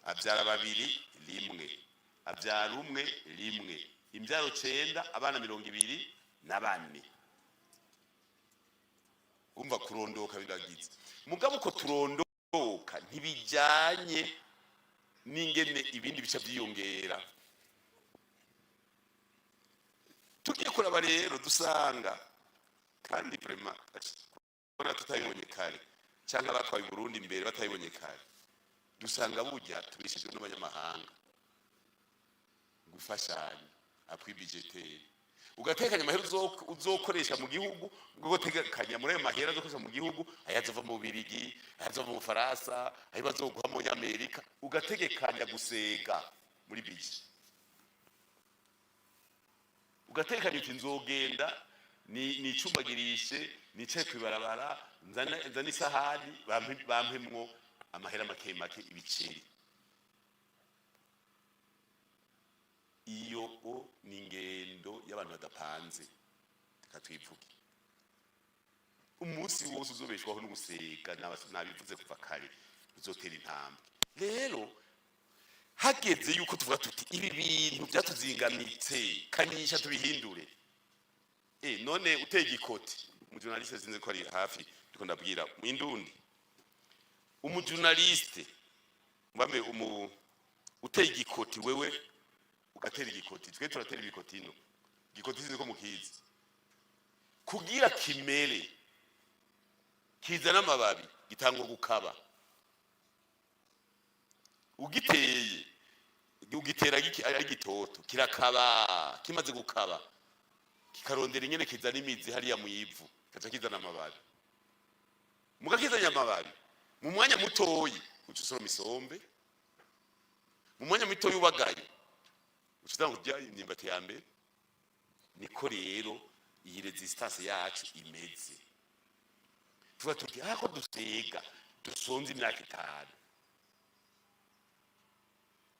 Speaker 1: abyara babiri rimwe, abyara umwe rimwe, imbyaro cenda, abana 24. Umva, kurondoka biragize. Mugabo uko turondoka ntibijyanye n'ingene ibindi bice byiyongera. Tugiye kuraba rero, dusanga kandi vraiment kubona tutabibonye kare, cyangwa abatwaye Burundi imbere batabibonye kare, dusanga burya tubishijwe n'abanyamahanga gufashanya appui budgétaire. Ugatekanya amahera uzokoresha mu gihugu, ugatekanya muri ayo mahera azokoresha mu gihugu ayazova mu Bubirigi, ayazova mu Bufaransa, ayo bazoguha muri Amerika. Ugategekanya gusega muri budget, ugatekanya uti: "Nzogenda nicumbagirishe, nicaye kwibarabara, nzane isahani, bampemwo amahera make make, ibiceri." Iyo o ni ingendo y'abantu badapanze. Reka twivuge, umunsi wose uzobeshwaho no gusega, nabivuze kuva kare, uzotera intambwe. Rero hageze yuko tuvuga tuti: "Ibi bintu byatuzingamitse, kanyisha tubihindure." None uteye igikoti, umujournaliste sinzi ko ari hafi, ndiko ndabwira mu indundi, umujournaliste mbame, uteye igikoti, wewe ugatera igikoti, twe turatera ibikoti ino. Igikoti sinzi ko mukizi. Kugira kimere kizana amababi, gitangwa gukaba. Ugiteye, ugitera ari gitoto, kirakaba. Kimaze gukaba, kikarondera ingene kizana imizi hariya mu ivu, kaca kizana amababi. Mugakizanya amababi mu mwanya mutoyi, uca usoroma isombe. Mu mwanya mutoyi ubagaye, uca utanga kurya imyumbati ya mbere. Niko rero iyi résistance yacu imeze. Tuvuga tuti: "Ako dusega, dusonze imyaka 5,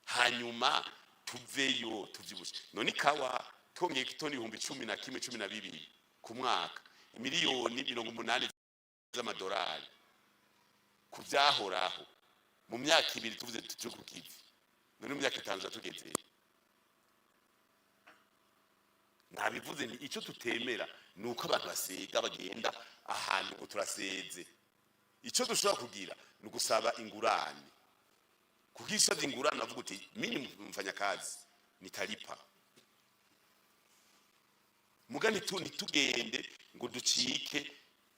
Speaker 1: hanyuma tuveyo tuvyibushe." None ikawa twongeye itoni 11,000, 12 ku mwaka, miliyoni 80 z'amadolari ku byahoraho, mu myaka 2 tuvuze turi ku kivi. None mu myaka 5 tugeze? Nabivuze, ni icyo tutemera ni uko abantu basega, bagenda ahantu ngo turaseze. Icyo dushobora kugira ni ugusaba ingurane, kuko iyo usabye ingurane avuga uti: "Mimi mfanyakazi nitalipa." Muga ntitugende ngo ducike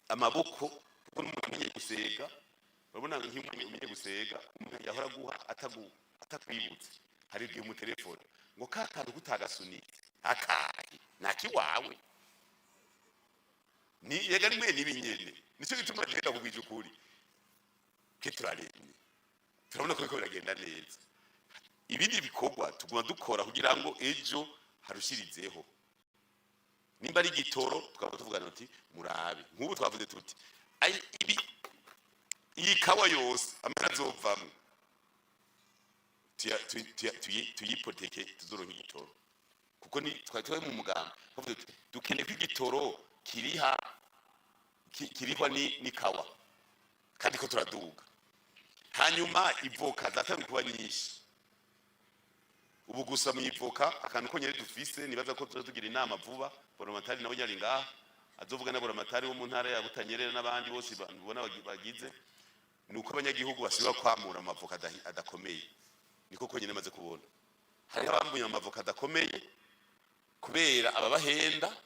Speaker 1: amaboko, kuko n'umuntu amenye gusega, urabona nk'iyo umuntu umenye gusega, umuntu yahora aguha atakwibutse, hari igihe umutelefone ngo: "Ka kantu kutagasunitse akahe nakiwawe?" Ni yega nimwe nibinyene. Nicyo gituma genda kubwije ukuri ke turaremye, turabona ko biriko biragenda neza. Ibindi bikorwa tuguma dukora kugira ngo ejo harushirizeho. Nimba ari igitoro, tukaba tuvugana tuti: "Murabe." Nk'ubu twavuze tuti: "Ibi, iyi kawa yose amara azovamwo, tuyipoteke, tuzoronka igitoro." Kuko ni twari turi mu mugambi, twavuze tuti: "Dukeneye ko igitoro kiriha kirihwa ni kawa." Kandi ko turaduga. Hanyuma ivoka zatangiye kuba nyinshi ubu. Gusa mu ivoka, akantu konyene dufise, nibaza ko tuza tugira inama vuba, Buramatari nawe nyari ngaha, azovuga na Buramatari wo mu ntara ya Butanyerera n'abandi bose ubona bagize, ni uko abanyagihugu basubira kwamura amavoka adakomeye. Niko konyene maze kubona. Hariho abambuye amavoka adakomeye kubera ababahenda,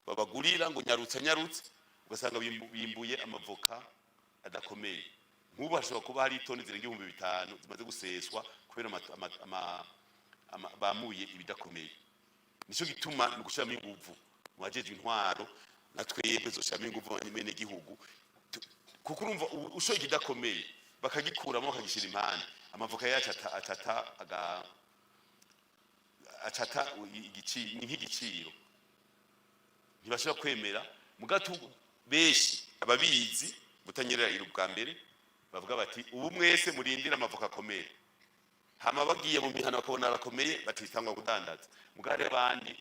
Speaker 1: babagurira ngo nyarutse nyarutse, ugasanga bimbuye amavoka adakomeye. Nk'ubu hashobora kuba hari itoni zirenga 5000 zimaze guseswa kubera bamuye ibidakomeye. Nicyo gituma ni ugushyiramo inguvu mu bajejwe intwaro, na twebwe zoshiramo inguvu bene gihugu, kuko urumva ushoye ikidakomeye bakagikuramo, bakagishyira impande, amavoka yacu atata acata igiciro, ni nk'igiciro ntibashobora kwemera. Mugatu benshi. Ababizi Butanyerera iri ubwa mbere bavuga bati: "Ubu mwese murindire amavoka akomeye." Hama bagiye mu mihana bakabona arakomeye, batitangwa kudandaza. Mugabo hariho abandi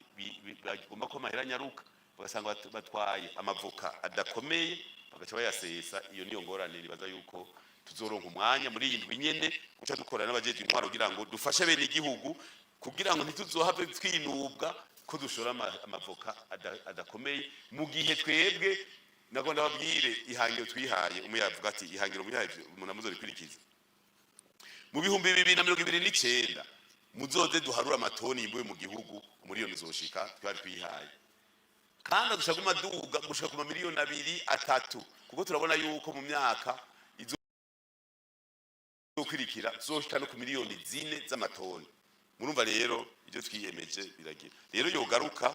Speaker 1: bagomba ko amahera anyaruka, bagasanga batwaye amavoka adakomeye, bagaca bayasesa. Iyo niyo ngorane. Nibaza yuko tuzoronka umwanya muri iyi ndwi nyene guca dukorana n'abajejwe intwaro kugira ngo dufashe bene igihugu, kugira ngo ntituzohave twinubwa ko dushora amavoka adakomeye. Mu gihe twebwe nagomba ndababwire ihangiro twihaye, umwe yavuga ati ihangiro mwihaye, umuntu amuzorikurikiza mu 2029, muzoze duharure amatoni yimbuwe mu gihugu, umuriyoni uzoshika. Twari twihaye kandi adushaka duga gushika ku mamiliyoni 2, 3, kuko turabona yuko mu myaka izokwirikira tuzoshika no ku miliyoni 4 z'amatoni. Murumva rero ibyo twiyemeje biragira rero yogaruka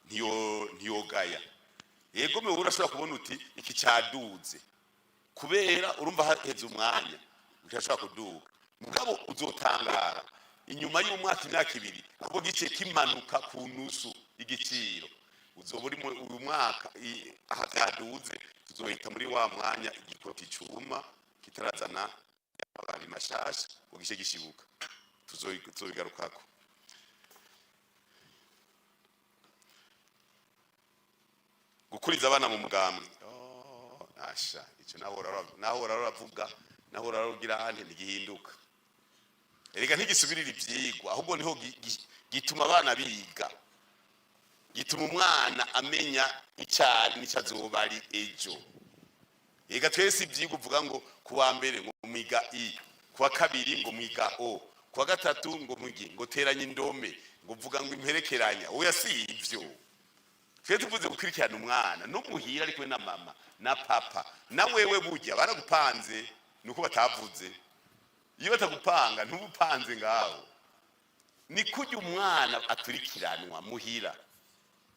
Speaker 1: ntiyogaya. Yego, mewe urashobora kubona uti iki caduze kubera urumva haheze umwanya kirashobora kuduga, mugabo uzotangara inyuma y'umwaka, imyaka 2, ahubwo gice kimanuka ku nusu y'igiciro. Uzoba uri uyu mwaka aha vyaduze, tuzohita muri wa mwanya igikoti cuma kitarazana amababi mashasha ngo gice gishibuka. Tuzobigarukako. Gukuriza abana mu mugambwe. Oh, asha ico naho uravuga, naho urarugira ante, ntigihinduka. Erega ntigisubirira ivyigwa, ahubwo niho gituma abana biga, gituma umwana amenya icari n'ico azoba ari ejo. Ega twese ivyigwa uvuga ngo kuwa mbere ngo mwiga i, kuwa kabiri ngo mwiga o, kuwa gatatu ngo mwigi ngo teranya indome, ngo vuga ngo imperekeranya. Oya, si ivyo. Twe tuvuze gukurikirana umwana no muhira ari kumwe na mama na papa na wewe. Burya baragupanze, nuko batavuze. Iyo batagupanga ntubupanze ngaho. Ni kurya umwana aturikiranwa muhira.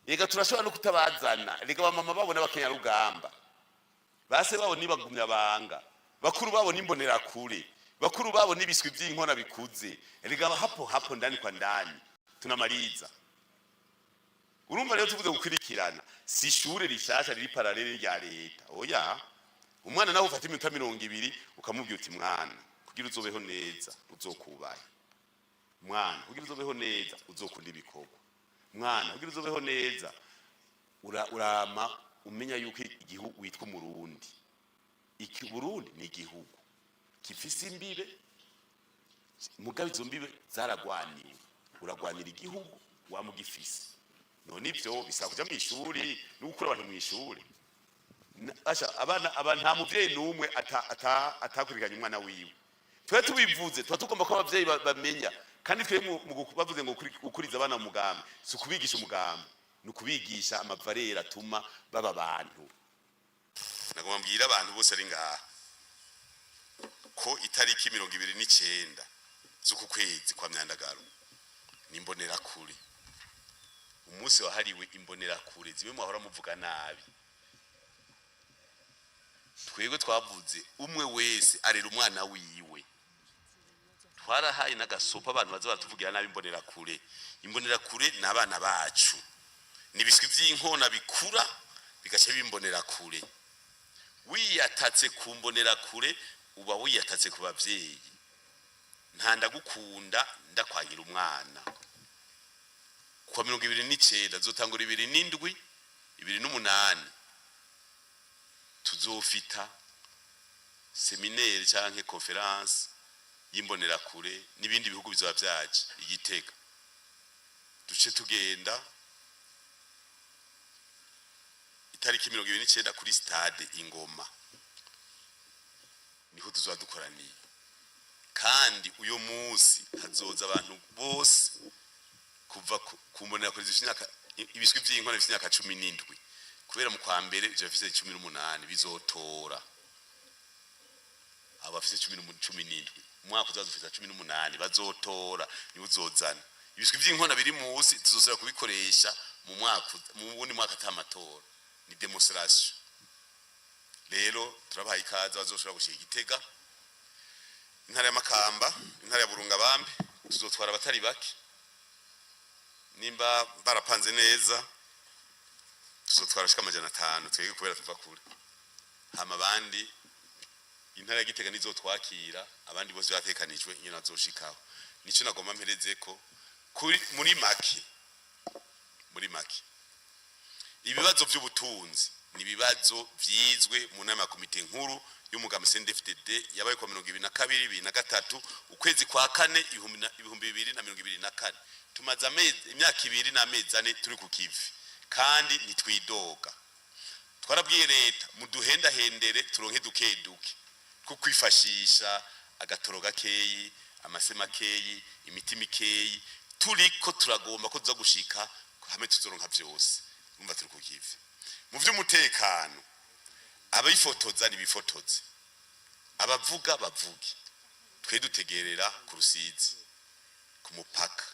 Speaker 1: Reka turashobora no kutabazana. Reka bamama babo n'abakenyarugamba, base babo nibagumya banga, bakuru babo n'imbonerakure, bakuru babo n'ibiswi by'inkona bikuze. Reka hapo hapo, ndani kwa ndani tunamaliza. Urumva rero tuvuze gukurikirana, si ishure rishasha riri parallèle rya leta, oya. Umwana nawe ufata iminota 20 ukamubwira uti: "Mwana, kugira uzobeho neza uzokubahe. Mwana, kugira uzobeho neza uzokunda ibikorwa. Mwana, kugira uzobeho neza urama umenya yuko igihugu witwa Umurundi. Iki Burundi ni igihugu gifise imbibe, mugabe izo mbibe zaragwaniwe. Uragwanira igihugu wamugifise. None ivyo bisaba kuja mw'ishuri no gukura abantu mw'ishuri." Asha abana aba, nta muvyeyi n'umwe atakurikiranye umwana wiwe. Twe tubivuze tuba tugomba ko abavyeyi bamenya. Kandi twe bavuze ngo gukuriza abana mu mugambi, si ukubigisha umugambi, ni ukubigisha ama valeurs atuma baba abantu. Nagomba mbwira abantu bose ari ngaha ko itariki 29 z'uku kwezi kwa Myandagaro ni imbonerakure, umunsi wahariwe imbonerakure zimwe mwahora muvuga nabi. Twebwe twavuze umwe wese arera umwana wiwe. Twarahaye n'agasopo abantu baza baratuvugira nabi imbonerakure. Imbonerakure ni abana bacu, ni ibiswi by'inkona bikura bigaca bimbonerakure. Wiyatatse ku mbonerakure uba wiyatatse ku bavyeyi. Nta ndagukunda ndakwangira umwana. Kuwa 29 zotangura 27, 28, tuzofita séminaire canke conférence y'imbonerakure n'ibindi bihugu bizoba vyaje igitega. Duce tugenda itariki 29 kuri stade Ingoma, niho tuzoba dukoraniye. Kandi uyo munsi hazoza abantu bose kuva ku mbonerakure zifite imyaka, ibiswi vy'inkona bifite imyaka 17, kubera mu kwa mbere ivyo bifise 18 bizotora. Abafise 17 umwaka uzaza ufise 18 bazotora, niwe uzozana ibiswi vy'inkona biri munsi. Tuzosubira kubikoresha mu mwaka mu wundi mwaka ata amatora, ni démonstration. Rero turabahaye ikaze bazoshobora gushika Igitega, intara ya Makamba, intara ya Burunga. Bambe tuzotwara abatari bake nimba barapanze neza, tuzotwara shika 500 twege kubera tuva kure. Hama abandi, intara ya Gitega nizo twakira, abandi bose batekanijwe ingene bazoshikaho. Nico nagomba mperezeko kuri muri make. Ibibazo by'ubutunzi ni ibibazo vyizwe mu nama ya komite nkuru y'umugambi CNDD-FDD yabaye ku 22 23 ukwezi kwa kane 2024. Tumaze amezi, imyaka 2 n'amezi 4 turi ku kivi kandi ntitwidoga. Twarabwiye leta: muduhendahendere turonke duke duke two kwifashisha, agatoro gakeyi, amase makeyi, imiti mikeyi. Turiko turagomba ko tuza gushika hamwe tuzoronka vyose. Urumva turi ku kivi. Mu vy'umutekano, abifotoza nibifotoze, abavuga bavuge, twe dutegerera ku Rusizi ku mupaka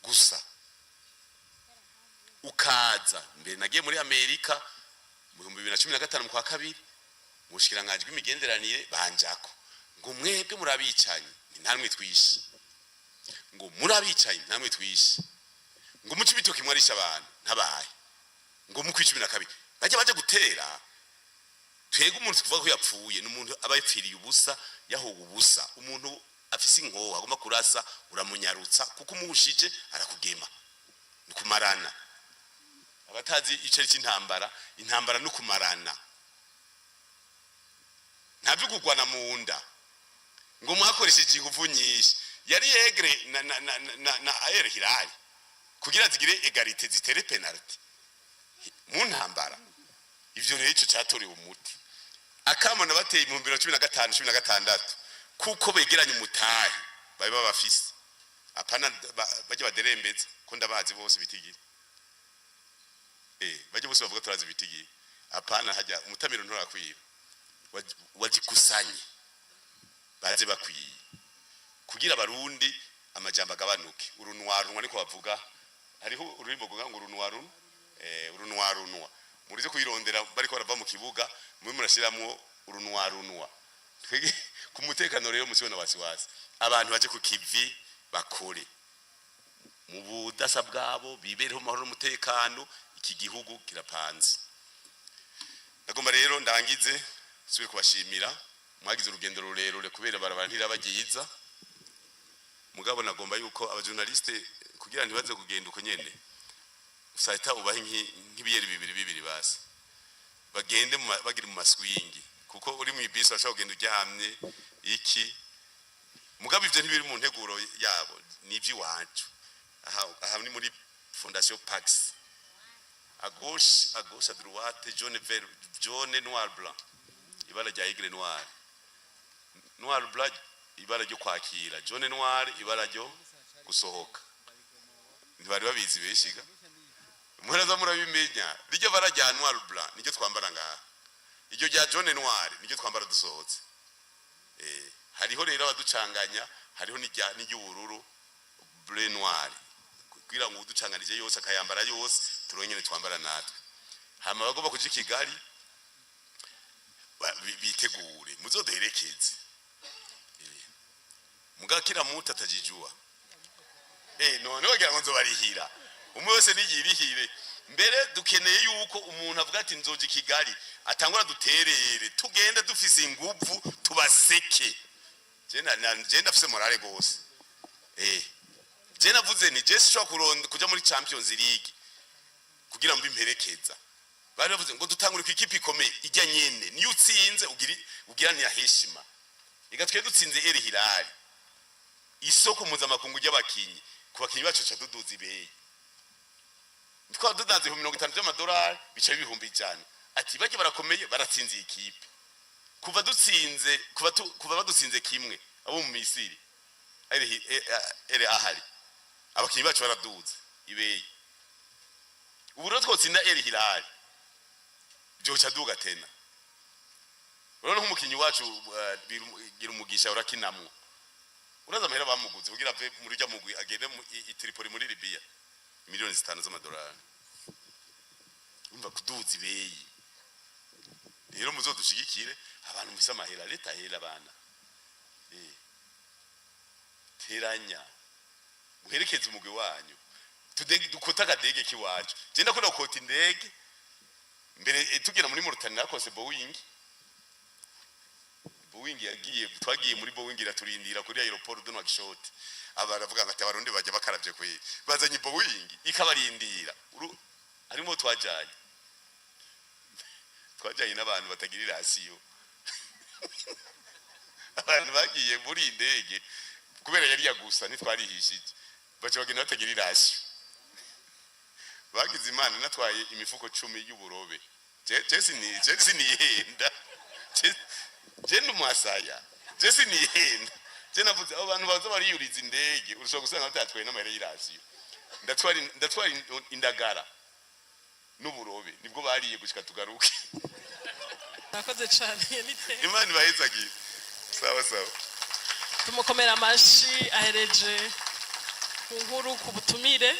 Speaker 1: gusa ukaza. Mbere nagiye muri Amerika mu 2015 mu kwa kabiri, mu bushikiranganji bw'imigenderanire banjako ngo: "Mwebwe murabicanyi." Ni ntamwe twishe. Ngo: "Murabicanyi." Ntamwe twishe. Ngo: "Muce ibitoki mwarisha abantu." Ntabaye. Ngo mu 12 bajya baje gutera twega. Umuntu tuvuga ko yapfuye ni umuntu aba yapfiriye ubusa, yahowe ubusa. Umuntu afise inkoho agomba kurasa, uramunyarutsa kuko umuhushije arakugema. Ni kumarana. Abatazi icari c'intambara, intambara no kumarana, ntabyo kugwana mu nda. Ngo mwakoresheje ingufu nyinshi. Yari Aigle na Al Hilal kugira zigire égalité, zitere penalty mu ntambara. Ivyo rero ico catorewe umuti. Akamo nabateye 2015, 16, kuko begeranye umutahe babe babafise, apana bajya baderembeza ko ndabazi bose bitigira. Bajya bose bavuga turazi bitigira. Apana, hajya umutamiro nturakwiba. Wajikusanye baze bakwiye kugira abarundi amajambo agabanuke. Urunwarunwa niko bavuga. Hariho ururimi ruvuga ngo urunwarunwa, urunwarunwa. Murize kuyirondera bariko barava mu kibuga, mwe murashiramwo urunwarunwa. Twege ku mutekano rero musiwe na wasiwasi. Abantu baje ku kivi, bakore mu budasa bwabo, bibereho mu mahoro n'umutekano. Iki gihugu kirapanze. Nagomba rero ndangize subire kubashimira. Mwagize urugendo rurerure kubera barabara ntirabagiyiza. Mugabo nagomba yuko abajournaliste, kugira ntibaze kugenda uko nyene, usahita ubahe nk'ibiyeri bibiri bibiri, basi bagende bagire mu maswingi, kuko uri mu ibisi urashobora kugenda uryamye iki. Mugabo ivyo ntibiri mu nteguro yabo, ni ivy'iwacu. Aha ni muri Fondation Pax. À gauche, à gauche, à droite, jaune, vert, jaune, noir, blanc, ibara rya Aigle Noir, noir, blanc, ibara ryo kwakira, jaune, noir, ibara ryo gusohoka. Ntibari babizi beshiga, muraza murabimenya. Riryo bara rya noir, blanc niryo twambara ngaha, iryo rya jaune, noir niryo twambara dusohotse. Hariho rero abaducanganya, hariho n'irya n'iry'ubururu, bleu, noir, kugira ngo uducanganije yose akayambara yose turonyene twambara natwe. Hama bagomba kuja i Kigali bitegure muzoduherekeze. Muga kila mtu atajijua. None wagira ngo nzobarihira? Umwe wese niyirihire. Mbere dukeneye yuko umuntu avuga ati: "Nzoja i Kigali", atangura duterere, tugende dufise inguvu, tubaseke. Je ndafise morale gose. Je navuze ni je sinshobora kuronda kuja muri Champions League kugira mbe imperekeza. Bari bavuze ngo dutangure ku ikipe ikomeye ijya nyene, niyo utsinze ugira ugira ntiyaheshima. Ega twe dutsinze Al Hilal, isoko mpuzamakungu ry'abakinyi, ku bakinyi bacu ca duduza ibeyi. Twaba dudanze 50,000 by'amadolari, bica 100,000. Ati: "Bajya barakomeye, baratsinze iyi kipe." Kuva dutsinze, kuva badutsinze kimwe abo mu Misiri Al Ahly, abakinyi bacu baraduze ibeyi. Ubu rero twotsinda Al Hilal, byoca duga tena. Urabona nk'umukinyi wacu gira umugisha urakinamwo, uraza amahera bamuguze kugira ave muri rya mugwi agende i Tripoli muri Libya, 5 miliyoni z'amadolari. Umva kuduza ibeyi. Rero muzodushigikire, abantu mufise amahera, leta hera abana, teranya muherekeze umugwi wanyu. Tudege, dukota akadege kiwacu. Je ndakunda gukota indege. Mbere tugera muri Mauritania nakose Boeing. Boeing yagiye, twagiye muri Boeing, iraturindira kuri aéroport de Nouakchott. Aba baravuga ngo ati: "Abarundi bajya bakaravye kwe, bazanye Boeing ikabarindira." Harimo twajanye n'abantu batagira irasiyo. Abantu bagiye muri iyi ndege kubera yari yagusa, ntitwarihishije, baca bagenda batagira irasiyo. Bagize Imana natwaye imifuko 10 y'uburobe. Je sinihenda. Je ndi umusaya, je sinihenda. Je navuze abo bantu baza bariyuriza indege, urashobora gusanga batatwaye n'amahera y'irasiyo. Ndatwara indagara n'uburobe, nibwo bariye gushika tugaruke.
Speaker 3: Murakoze cyane, niteka.
Speaker 1: Imana ibahezagiye. Sawa sawa.
Speaker 3: Tumukomera amashi, ahereje ku nkuru ku butumire.